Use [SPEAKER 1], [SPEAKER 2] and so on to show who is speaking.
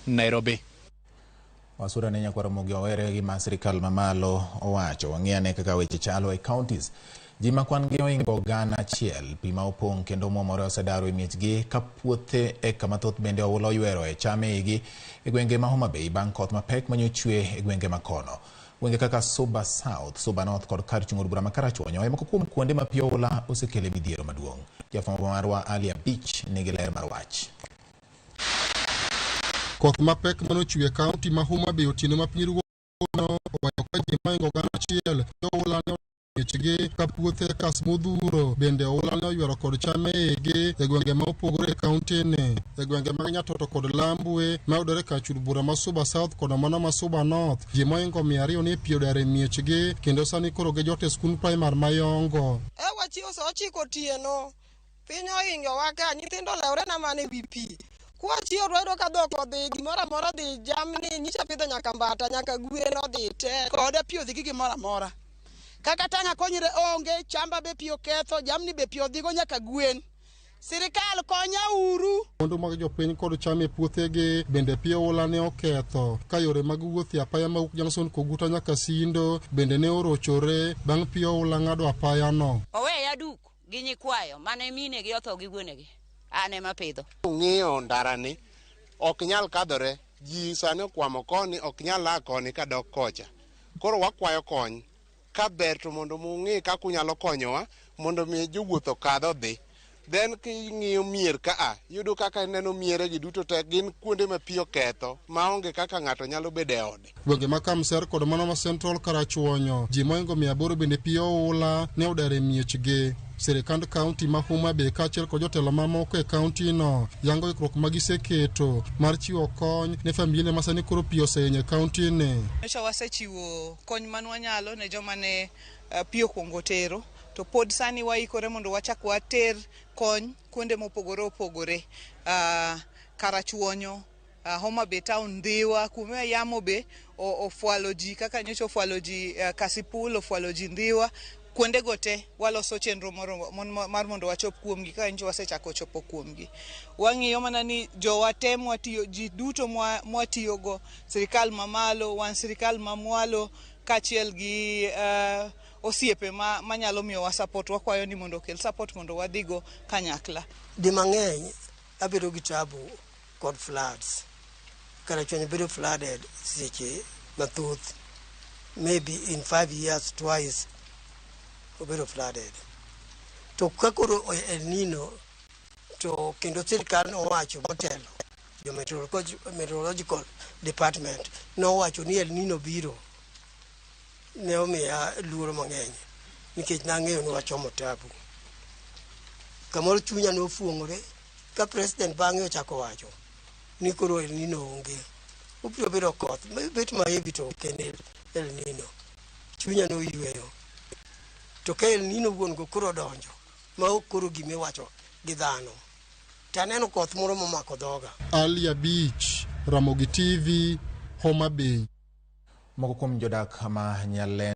[SPEAKER 1] Nairobi.
[SPEAKER 2] Wasura ne nyakwar Ramogi owere gi ma sirikal mamalo owacho. Wang'i ane kaka weche chalo e counties. Ji ma kwan gi ohingo 1,000 pi ma opong' kendo omwomore osedaro e miechgi ka puothe eka mathoth bende oula oywero e cham e igi e gwenge ma Homa Bay bang' koth mapek manyochwe e gwenge ma kono. Gwenge kaka Suba South, Suba North kod kar chung' od bura ma Karachuonyo e moko kuom kuonde ma pi oula osekele midhiero maduong'. Jafwambo marwa Ali Abich nigi ler mar wach.
[SPEAKER 3] Koth mapek manochwe e kaunti ma Homa Bay otieno ma piny ruono oweyo ka ji mohingo 1,000 oula ne miechgi ka puothe kas modhuro bende oula ne oywero kod cham e igi e gwenge ma opogore e kaunti ni e gwenge mag Nyatoto kod Lambwe ma yudore kar chud bura ma Suba South kod mano ma Suba North ji mohingo 200 ne pi odar e miechgi kendo sani koro gijot e skund primar ma Yongo.
[SPEAKER 4] E wachiewo sa 9 otieno, piny ohingowa ka, nyithindo olewore na mana e wi pi. Kwachiewo to wayudo ka dhok odhi, gimoro amora odhi, jamni, nyicha pidho nyaka mbata, nyaka gwen odhi te.
[SPEAKER 5] Koda pi odhi gi gimoro amora. Kaka tang' akonyre onge, chamba be pi oketho, jamni be pi odhigo nyaka gwen. Sirikal konya uru.
[SPEAKER 3] Mwandu mag jopiny kod cham e puothegi bende pi oula ne oketho ka yore mag wuoth e apaya mawuok Junction Koguta nyaka Sindo bende ne orochore bang' pi oula ng'ado apayano.
[SPEAKER 6] Oweya duk gi nyikwayo mane minegi otho gi wuonegi, an ema apidho.
[SPEAKER 7] Ung'iyo ndarani ok nyal kadhore, ji sani okwamo koni ok nyal a koni kadok kocha. Koro wakwayo kony ka ber to mondo mung'i kaka unyalo konyowa mondo mi jowuoth okadh odhi. Then king'iyo mier ka a, iyudo kaka ineno miere gi duto te gin kuonde ma pi oketho maonge kaka ng'ato nyalo bedo e ode.
[SPEAKER 3] Gwenge ma Kamser kod mano ma Central Karachuonyo, ji mohingo 800 bende pi oula ne odar e miechgi. Sirikand kaunti ma Homa Bay kaachiel kod jotelo mamoko e kaunti no yango ikruok ma giseketo mar chiwo kony ne familia ma sani koro pi osehinyo e kaunti ni.
[SPEAKER 8] Nyocha wasechiwo kony man wanyalo ne joma ne pi okwongo tero, to pod sani waikore mondo wachak water kony kuonde mopogore opogore, Karachuonyo, Homa Bay town, Ndhiwa, kuma yamo be ofwalo ji kaka nyocha ofwalo ji Kasipul, ofwalo ji Ndhiwa, kuondego te waloso chenro moro mar mondo wachop kuomgi kaka nyocha wasechako chopo kuomgi. Wang'iyo mana ni jowa te mwatiyo, ji duto mwatiyogo, sirikal mamalo, wan sirikal mamwalo, kaachiel gi osiepe manyalo miyowa support, wakwayo ni mondo okel support mondo wadhigo kanyakla.
[SPEAKER 9] Di mang'eny abedo gi tabu kod floods. Karachuonyo bedo flooded seche mathoth, maybe in 5 years twice obedo flooded. To ka koro El Nino to kendo sirikal nowacho motelo, jo meteorological department nowacho ni El Nino biro, ne omiya luoro mang'eny nikech nang'eyo ni wachomo tabu. Kamoro chunya ne ofuong'ore ka president bang'e ochako wacho ni koro El Nino onge, obiro bedo koth bet ma heavy to ok en El Nino. Chunya ne oyweyo. To ka El Nino wuon go koro odonjo ma ok koro gimiwacho gi dhano, to aneno koth moro momako dhoga.
[SPEAKER 3] Ali Abich, Ramogi TV, Homa Bay.
[SPEAKER 2] Moko kuom jodak ma Nyalenda